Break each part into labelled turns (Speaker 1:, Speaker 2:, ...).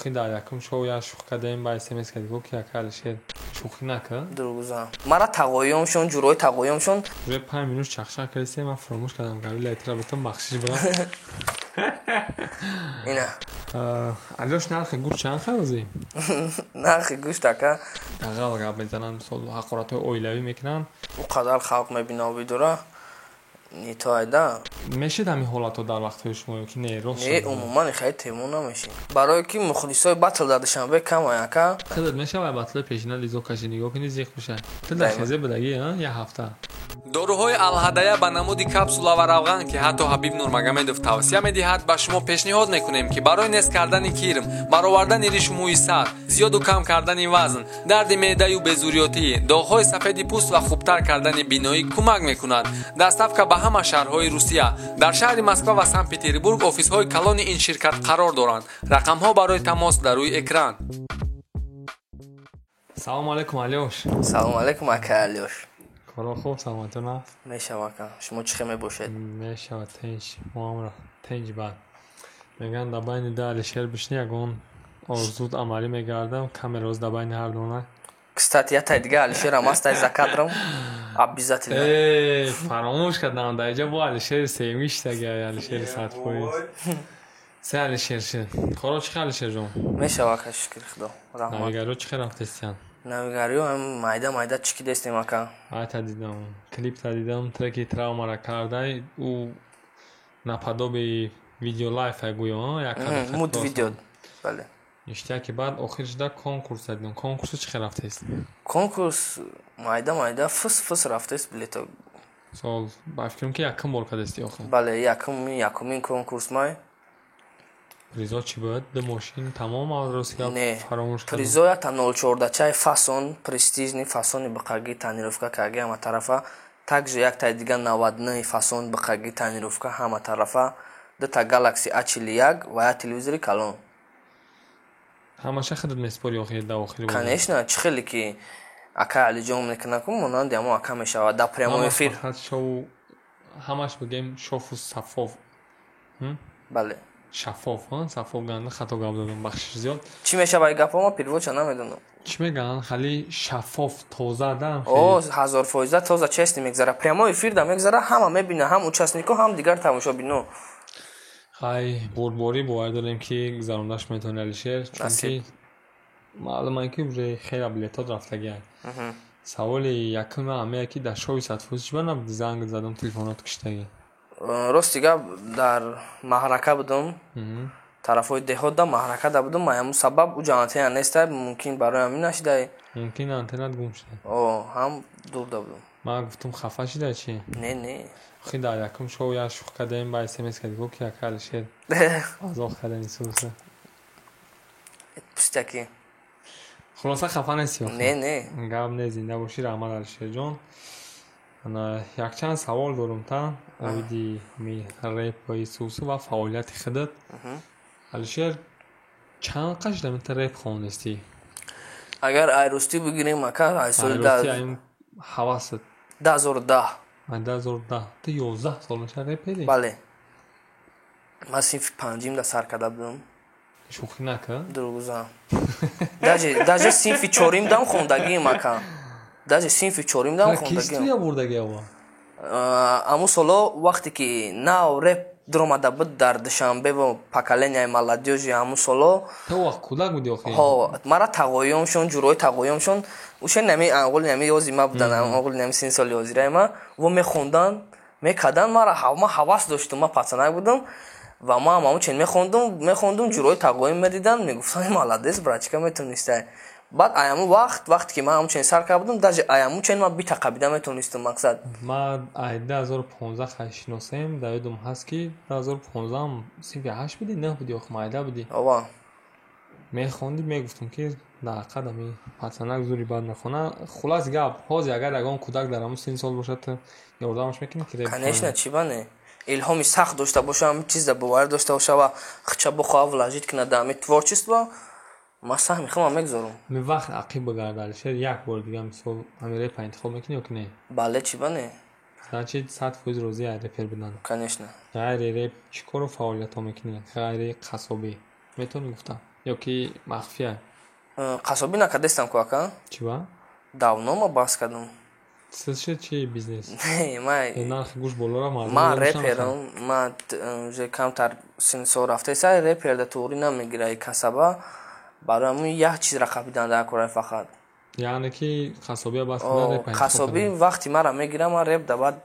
Speaker 1: Охи дар якум шоу я шӯхӣ кардем, ба смс кардӣ, гуфт ки ака Алишер, шӯхӣ накун.
Speaker 2: Дурӯғзан. Мара тағоёмшон, ҷурои тағоёмшон.
Speaker 1: Уже 5 минут чахчах кардисем, ман фуромӯш кардам гавила этира бутам, бахшиш бирам.
Speaker 2: Ина.
Speaker 1: Алёш, нархи гӯшт чанд харози?
Speaker 2: Нархи гӯшт, ака?
Speaker 1: Дағал гап мезананд, мисол, ҳақоратҳои оилавӣ мекунанд.
Speaker 2: Ӯ қадар халқ мебина, видеора не то айда.
Speaker 1: Мешид ҳамин ҳолатҳо дар вақтҳои шумо ё ки не, рост?
Speaker 2: Не, умуман хеле темо намешид. Барое ки мухлисои батл дар Душанбе кам ака.
Speaker 1: Худат мешавад батлои пешина лизо каши, нигоҳ кунӣ, зиқ бишад. Ту дар хезе будагӣ, як ҳафта.
Speaker 3: Доруҳои Алҳадая ба намуди капсула ва равған, ки ҳатто Ҳабиб Нурмагомедов тавсия медиҳад, ба шумо пешниҳод мекунем, ки барои нест кардани кирм, баровардани ришу мӯи сар, зиёду кам кардани вазн, дарди меъдаю безурётӣ, доғҳои сафеди пӯст ва хубтар кардани биноӣ кӯмак мекунад. Доставка ба ҳама шаҳрҳои Русия. Дар шаҳри Москва ва Санкт Петербург офисҳои калони ин ширкат қарор доранд. Рақамҳо барои тамос дар рӯи экран.
Speaker 1: Салому алайкум, Алёш.
Speaker 2: Салому алайкум, ака Алёш.
Speaker 1: Коро хуб, саломатон аст?
Speaker 2: Мешава, ака. Шумо чӣ хел мебошед?
Speaker 1: Мешава, тинч, моамро тинч. Бад мегӯянд, дар байни ду Алишер бишни, ягон орзуд амалӣ мегардам. Камероз дар байни ҳар дона.
Speaker 2: Кстати, я тай дига Алишерам ҳастай за кадром. Обязательно.
Speaker 1: Э, фаромӯш кардам, дар инҷа бо Алишери сеюмӣ иштаги, Алишери 100%. Се Алишер шид. Хоро чӣ хел, Алишерҷон?
Speaker 2: Мешава, ака, шукри Худо. Раҳмат.
Speaker 1: Навигариҳо чӣ хел рафтестиянд?
Speaker 2: Навигариҳо ҳам майда майда чикидестем, ака.
Speaker 1: Айта дидам, клипта дидам, треки травмара кардай, ӯ наподобие видео лайф гӯё, як
Speaker 2: Муд видео, бале.
Speaker 1: Иштияки баъд охир шуда конкурса дидам. Конкурсу чӣ хел рафтест?
Speaker 2: Конкурс майда майда, фис фис рафтест билето.
Speaker 1: Сол ба фикрам, ки якум бор кардести охир.
Speaker 2: Бале, якумин конкурс май.
Speaker 1: Призо чӣ буд? Ду мошин тамом, рости гап?
Speaker 2: Не.
Speaker 1: Фаромӯш кардам.
Speaker 2: Призо якта 0,14чаи фасон, престижный фасони биқаги, тонировка карги ҳама тарафа. Также яктаи дига 99 фасон, биқаги, тонировка ҳама тарафа, дута Galaxy A41 ва як телевизори калон.
Speaker 1: Ҳамаша худат месупорӣ охир, дар охири?
Speaker 2: Конечно, чӣ хеле ки ака Алиҷон мекунаку, монанди ҳамо ака мешавад дар прямой эфир.
Speaker 1: Фақат шоу, ҳамаш бигем шофу сафоф.
Speaker 2: Бале.
Speaker 1: Шаффоф, саффоф, ганда хато гап задам, бахшиш зиёд.
Speaker 2: Чӣ мешава и гапҳо, ма переводша намедонам.
Speaker 1: Чӣ мегӯянд, хали шаффоф, тоза да.
Speaker 2: О, 1000%-а тоза, честный мегзара, прямой эфир да мегзара, ҳама мебина, ҳам участнико, ҳам дигар тамошобино.
Speaker 1: Хай, бурдборӣ боварӣ дорем, ки гузарондаш метавони, Алишер, чунки маълум ки уже хеле билетот рафтагианд. Саволи якума ҳамея, ки дар шоуи 100% чӣ ба набуди? Занг задам, телефонот киштагӣ.
Speaker 2: Рости гап, дар маҳрака будум, тарафҳои деҳот да маҳрака да будум. Ҳамун сабаб уҷа антенна нестай, мумкин барои ҳамин нашидай.
Speaker 1: Мумкин антеннат гум шуда.
Speaker 2: О, ҳам дур да будум.
Speaker 1: Ман гуфтум, хафа шида чӣ?
Speaker 2: Не, не.
Speaker 1: Охи дар якум шоу як шӯхӣ кардем, ба смс кардӣ, гуфт ки ака Алишер, азоб кардани суса.
Speaker 2: Пустяки.
Speaker 1: Хулоса, хафа нести?
Speaker 2: Не, не.
Speaker 1: Гап не, зинда бошӣ, раҳмат, Алишерҷон. Якчанд савол дорум та оиди реп ва сусу ва фаъолияти худат. Алишер, чанд қашда мета реп хонистӣ?
Speaker 2: Агар айрустӣ бигирем, ака, ай соли
Speaker 1: ҳавасат?
Speaker 2: 2010.
Speaker 1: 2010, ту 11 сол меша репери?
Speaker 2: Бале, ман синфи панҷим да сар карда будам.
Speaker 1: Шӯхӣ нака.
Speaker 2: Дурӯғзан. Даже синфи чорим дам хондагием, ака, даже синфи чорим дам
Speaker 1: хондагием. Кисту бурдаги ава?
Speaker 2: Аму соло, вақте ки нав реп дуромада буд дар Душанбе ва поколенияи молодёжи ҳамун соло.
Speaker 1: Ту вақт кӯдак буди охи?
Speaker 2: Ҳо, мара тағоёмшон, ҷурои тағоёмшон, ушен нами анғоли нами ёзи ма будан, анғоли нами сини соли ҳозираи ма, во мехондан, мекардан. Мара ма ҳавас доштум, ма пацанак будам ва ма ҳам ҳамун чен мехондум. Ҷурои тағоём медидан, мегуфтан: «Молодец, братишка, метонистай». Баъд аяму вақт, вақте ки ман ҳамун чен сар карда будам, даже аяму чен ман бита қабида метонистум, мақсад.
Speaker 1: Ман ай 2015 хай шиносем, дар ёдум ҳаст, ки 2015 синфи ҳашт будӣ, нӯҳ будӣ, охи майда будӣ.
Speaker 2: Ова.
Speaker 1: Мехондӣ, мегуфтум, ки дар ҳақиқат ами пацанак зури бад мехона. Хулас гап, ҳозир агар ягон кӯдак дар ҳамун синни сол бошад, ту ёрдамаш мекунӣ, ки реп?
Speaker 2: Конечно, чӣ ба не? Илҳоми сахт дошта боша, ҳамин чиза боварӣ дошта боша ва хича бихоҳа вложить кунад дар ҳамин творчество, ман саҳми худам мегузорам.
Speaker 1: Ами вақт ақиб бигарда, Алишер, як бори дига, мисол, ҳамин репа интихоб мекунӣ ё ки не?
Speaker 2: Бале, чӣ ба не?
Speaker 1: Значит, 100% розӣ ай репер будан?
Speaker 2: Конечно.
Speaker 1: Ғайри реп чӣ кору фаъолиятҳо мекунӣ, ғайри қассобӣ метавонӣ гуфта? Ё ки махфия?
Speaker 2: Қассобӣ накардестам ку, ака.
Speaker 1: Чӣ ба?
Speaker 2: Давно ма бас кардам.
Speaker 1: Сиз чи бизнес?
Speaker 2: Не, ма
Speaker 1: Нархи гӯшт боло рафт, мардум
Speaker 2: ма
Speaker 1: гӯшт намехарад.
Speaker 2: Реперам, ма уже камтар синсол рафтеса, репер да туғри намегира касаба. Барои ҳамун як чизра қапидан дар кора фақат.
Speaker 1: Яъне ки қассобия бас кардан, реп интихоб
Speaker 2: Қассобӣ
Speaker 1: кардан.
Speaker 2: вақти мара мегира, ман реп да баъд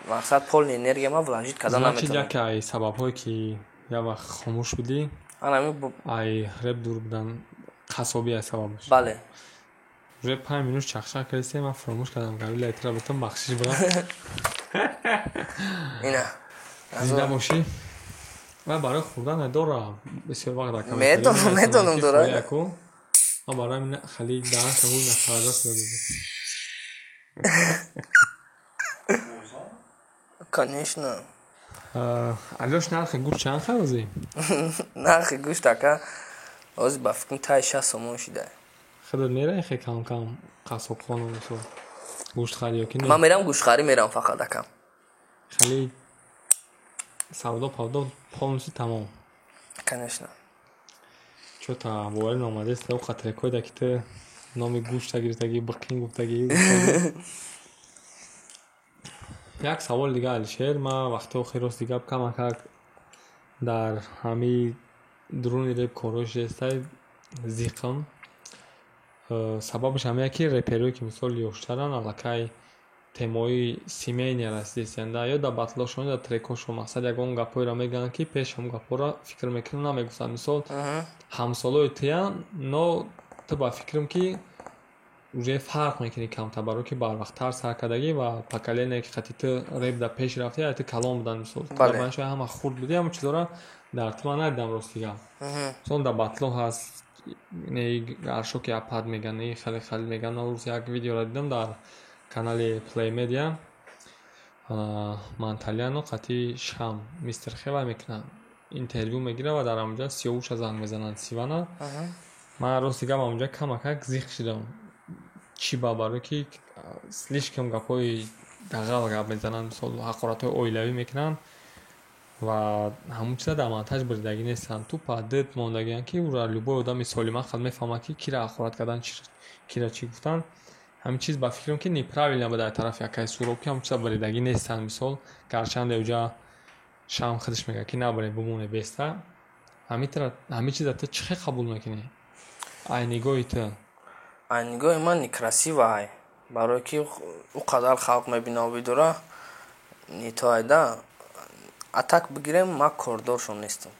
Speaker 2: мақсад полный энергия ма вложить кардан
Speaker 1: Значит,
Speaker 2: наметавонам.
Speaker 1: яке ай сабабҳое ки як вақт хомӯш будӣ,
Speaker 2: Анами
Speaker 1: ай реп дур будан, қассобӣ ай сабабаш.
Speaker 2: Бале.
Speaker 1: Уже 5 минут чақчақ кардистем, ман фаромӯш кардам гавила этира бутам, бахшиш бурам.
Speaker 2: Ина.
Speaker 1: Зинда бошӣ. Ва барои хӯрдан дора бисёр вақт дар
Speaker 2: Медонам, медонам, дора.
Speaker 1: Яку ман барои ҳамин хеле даҳан шавул нахарда шуда.
Speaker 2: Конечно.
Speaker 1: Алёш, нархи гӯшт чанд харози?
Speaker 2: Нархи гӯшт, ака, ҳозир ба фикрам таи 60 сомон шуда.
Speaker 1: Худат мераи хе кам кам қассобхона, мисол, гӯшт хари ё ки не?
Speaker 2: Ман мерам, гӯштхарӣ мерам фақат, ака.
Speaker 1: Хеле савдо павдо полностью тамом.
Speaker 2: Конечно.
Speaker 1: Чё-то боварӣ наомадааст, оқа трекҳоеда ки ту номи гӯшта гирифтагӣ, биқин гуфтагӣ. Як саволи дига, Алишер, ман вақти охир, рости гап, камакак дар ҳамаи дуруни реп корҳо шудестай зиқам. Сабабаш ҳамая ки реперое ки, мисол, ёштаранд, аллакай темаҳои семейный расидистанда ё дар батлошон, ё дар трекҳошон, мақсад, ягон гапҳоеро мегӯянд, ки пеш ҳамон гапҳоро фикр мекунам, намегуфтанд. Мисол, ҳамсолои туянд, но ту ба фикрам ки уже фарқ мекунӣ камтар, барое ки барвақттар сар кардагӣ ва поколение ки қати ту реп дар пеш рафтӣ, ай ту калон буданд, мисол. Ту дар байни ҳама хурд будӣ, ҳамон чизҳоро дар ту ман надидам, рости гап. Мисол, дар батло ҳаст не аршоки апад меган, не хеле хеле меган. Ман рӯз як видеоро дидам дар канали Play Media, Манталиано қати Шам Мистер Хева мекунад, интервю мегирад ва дар ҳамонҷа Сиёвуша занг мезананд, Сивана. Ман, рости гап, ҳамонҷа камакак зиқ шудам. Чӣ ба? Барое ки слишком гапҳои дағал гап мезананд, мисол, ҳақоратҳои оилавӣ мекунанд ва ҳамон чиза дар монтаж буридагӣ нестанд, тупо дид мондагианд, ки ура любой одами солимақл мефаҳмад, ки кира ҳақорат кардан, кира чӣ гуфтан. Ҳамин чиз ба фикрам ки неправильно буда аз тарафи акаи Суроб, ки ҳамон чиза буридагӣ нестанд. Мисол, гарчанде уҷа Шам худаш мегӯяд, ки набарем, бимоне беста. Ҳамин чиза ту чӣ хел қабул мекунӣ ай нигоҳи ту?
Speaker 2: Ай нигоҳи ман некрасиво ай, барое ки ӯ қадар халқ мебина бидора не то айда. А так бигирем, ман кордоршон нестам.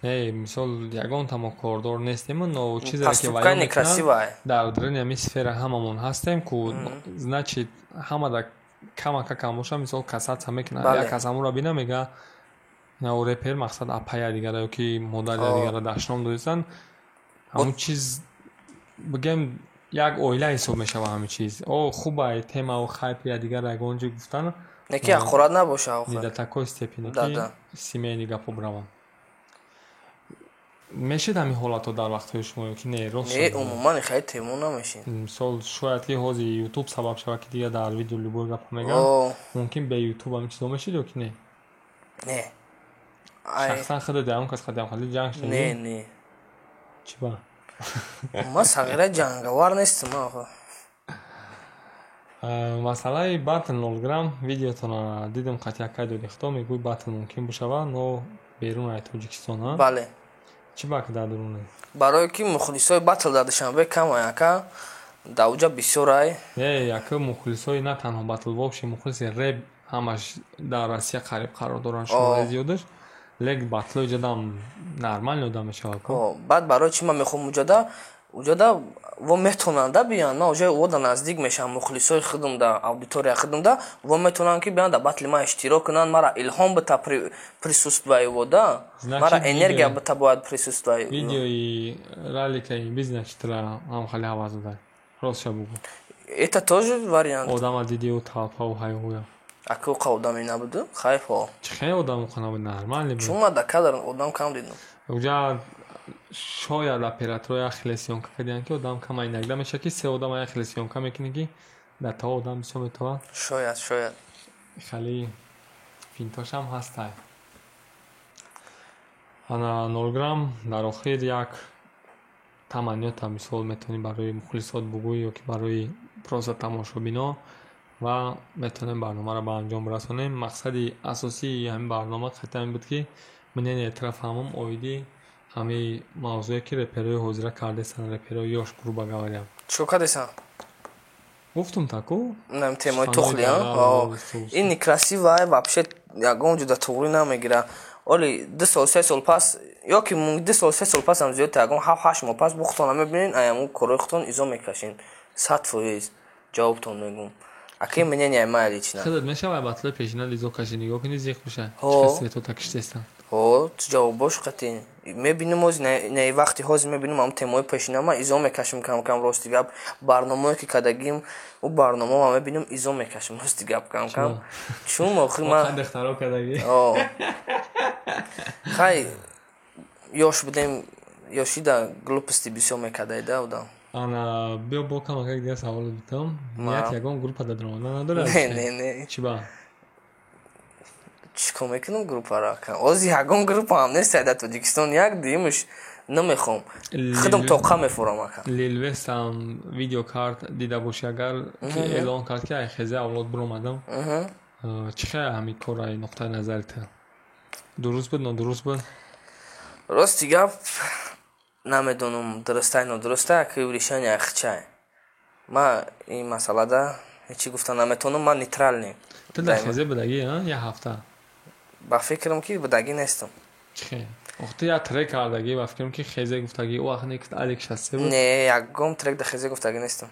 Speaker 1: Не, мисол, ягонта мо кордор нестем, но чизеро ки
Speaker 2: Поступка
Speaker 1: вайён
Speaker 2: некрасиво
Speaker 1: мекунанд
Speaker 2: ай.
Speaker 1: Дар даруни ҳамин сфера ҳамамон ҳастем ку, значит, ҳама да камака кам боша, мисол, касаться мекунад. Як кас ҳамонро бина, мега, на ӯ репер, мақсад, апая дигара ё ки модари дигара дашном додистанд. Ҳамон чиз, бигем, як оила ҳисоб мешавад. Ҳамин чиз о хуб ай темау хайп я дигара ягон ҷо гуфтан.
Speaker 2: Не ки ҳақорат набоша
Speaker 1: Не
Speaker 2: охир.
Speaker 1: до такой степени
Speaker 2: Да,
Speaker 1: ки
Speaker 2: да.
Speaker 1: семейный гапҳо бираванд. Мешид ҳамин ҳолатҳо дар вақтҳои шумо ё ки не, рост?
Speaker 2: Не, умуман хеле темо намешид.
Speaker 1: Мисол, шояд ки ҳозир Ютуб сабаб шавад, ки дигар дар видео любой гапҳо мегӯянд. Мумкин бе Ютуб ҳамин чизо мешид ё ки не?
Speaker 2: Не. Ай
Speaker 1: Шахсан худат ягон кас қадам хали ҷанг шудагӣ?
Speaker 2: Не, не.
Speaker 1: Чӣ ба?
Speaker 2: Ман сағира ҷангавар нестам охо.
Speaker 1: Масъалаи батл 0 грамм, видеотона дидам, қати акай доди худо мегӯй, батл мумкин бошава, но берун ай Тоҷикистон, а?
Speaker 2: Бале.
Speaker 1: Чӣ ба ки дар дуруне?
Speaker 2: Барое ки мухлисои батл дар Душанбе кам ай, ака, дар уҷа бисёр ай.
Speaker 1: Не, яка мухлисои на танҳо батл, вообще мухлиси реп ҳамаш дар Россия қариб қарор доранд, шумораи зиёдаш, лек батлои ҷадам нормально одам мешавад ку.
Speaker 2: Баъд барои чӣ ман мехоҳам уҷада во метавонанд да биёянд, ман уҷа во да наздик мешавам, мухлисои худам да, аудитория худам да, во метавонанд ки биёянд, дар батли ман иштирок кунанд, мара илҳом бита присутствие во да,
Speaker 1: Значит,
Speaker 2: мара энергия бита бояд присутствие.
Speaker 1: Видеои раликаи бизнес тра ҳам хеле ҳавас дода, ростша бугӯ.
Speaker 2: Это тоже вариант.
Speaker 1: Одама дидиу талпау ҳайҳуя.
Speaker 2: Ака, уқа одаме набуду, хайфо.
Speaker 1: Чӣ хеле одам уқа набуд, нормально буд.
Speaker 2: Чун ман дар кадр одам кам дидам.
Speaker 1: Уҷа шояд операторо як хеле съёмка кардианд, ки одам кам. Иногда мешавад, ки се одама як хеле съёмка мекунӣ, ки дар то одам бисёр метавад.
Speaker 2: Шояд, шояд.
Speaker 1: Хеле финтошам ҳастай. Ана, Нолграм, дар охир як таманниёта, мисол, метавонӣ барои мухлисот бугӯӣ ё ки барои просто тамошобино, ва метавонем барномаро ба анҷом расонем. Мақсади асосии ҳамин барнома қатъан ин буд, ки мнение тра фаҳмам оиди ҳамаи мавзӯе, ки реперои ҳозира кардестанд, реперои ёш, грубо говоря.
Speaker 2: Чикор кардесан?
Speaker 1: Гуфтум таку.
Speaker 2: Нам темаи тухли ин некрасиво вообще, ягон ҷуда туғрӣ намегира. Оли 2 сол, 3 сол пас, ё ки 2 сол, 3 сол пас ҳам зиёд, ягон 7-8 моҳ пас бухтона мебинен, аяму корои худтон изо мекашен, 100% ҷавобтон мегум. Аки мнение моя лично.
Speaker 1: Худат мешавад батлои пешина лизо каши, нигоҳ кунӣ, зиқ биша. Светота киштестан.
Speaker 2: Ҳо, ҷавобош қатӣ мебинем. Ози не, вақти ҳозир мебинем, ам темаи пешина ма изо мекашем кам кам. Рости гап, барномае ки кардагим, ӯ барнома мебинем, изо мекашем, рости гап, кам кам, чун охир ма
Speaker 1: духтаро кардагӣ.
Speaker 2: Хай, ёш будем, ёшида глупости бисёр мекардай да одам.
Speaker 1: Ана, биё, бо камакак дигар саволо битам. Ният ягон группа дар даромадан надорад?
Speaker 2: Не, не, не.
Speaker 1: Чӣ ба?
Speaker 2: Чӣ кор мекунам группаро? Ҳозир ягон группаам нест дар Тоҷикистон, як дуюмш намехоҳам, худам тоқа мефурам, ака.
Speaker 1: Лилвестам видео кард, дида бошӣ агар, ки эълон кард, ки ай хезе авлод биромадам. Чӣ хел ҳамин кор ай нуқтаи назари ту, дуруст буд, нодуруст буд?
Speaker 2: Рости гап, намедонам дурустай, нодурустай, аки решение ахчай. Ма ин масъалада ҳечи гуфта наметавонам, ман нейтральный.
Speaker 1: Ту дар хезе будагӣ як ҳафта?
Speaker 2: Ба фикрам, ки будагӣ нестам.
Speaker 1: Чихе? Охи, ту як трек кардагӣ, ба фикрам, ки хезе гуфтагӣ, ӯ вақт нект алик шасе буд.
Speaker 2: Не, ягон трек да хезе гуфтагӣ нестам.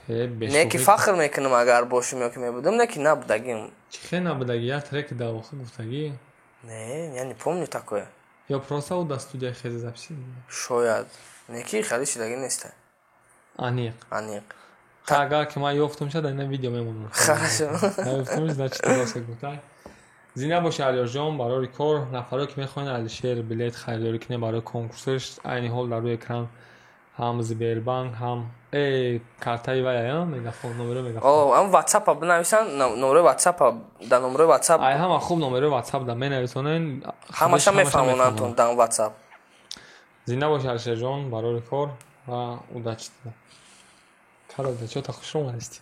Speaker 2: Не, ки фахр мекунам, агар бошум ё ки мебудам, не ки набудагим.
Speaker 1: Чихе набудагӣ? Як трек дар охир гуфтагӣ.
Speaker 2: Не, я не помню такое.
Speaker 1: Ё просто ӯ дар студияи хезе запись?
Speaker 2: Шояд, не ки хеле шудагӣ неста.
Speaker 1: Аниқ?
Speaker 2: Аниқ.
Speaker 1: Агар ки ман ёфтум, шад ина видео мемонам.
Speaker 2: Хорошо.
Speaker 1: Наёфтум, значит, рост гуфтай. Зинда боши, Алиёрҷон, барори кор. Нафаре ки мехоҳанд Алишер билет харидорӣ кунед барои конкурсаш, айни ҳол дар рӯи экран ҳам Сбербанк, ҳам картаи вай, Мегафон, номерои Мегафон.
Speaker 2: Ам Ватсапа бинависанд, номерои Ватсапа, дар номерои Ватсап.
Speaker 1: Ай ҳама хуб, номерои Ватсап да менависонен.
Speaker 2: Ҳамаша мефаҳмонанд дар Ватсап.
Speaker 1: Зинда боши, Алишерҷон, барори кор ва удачи. Кара, удачи, та хушро омадисти.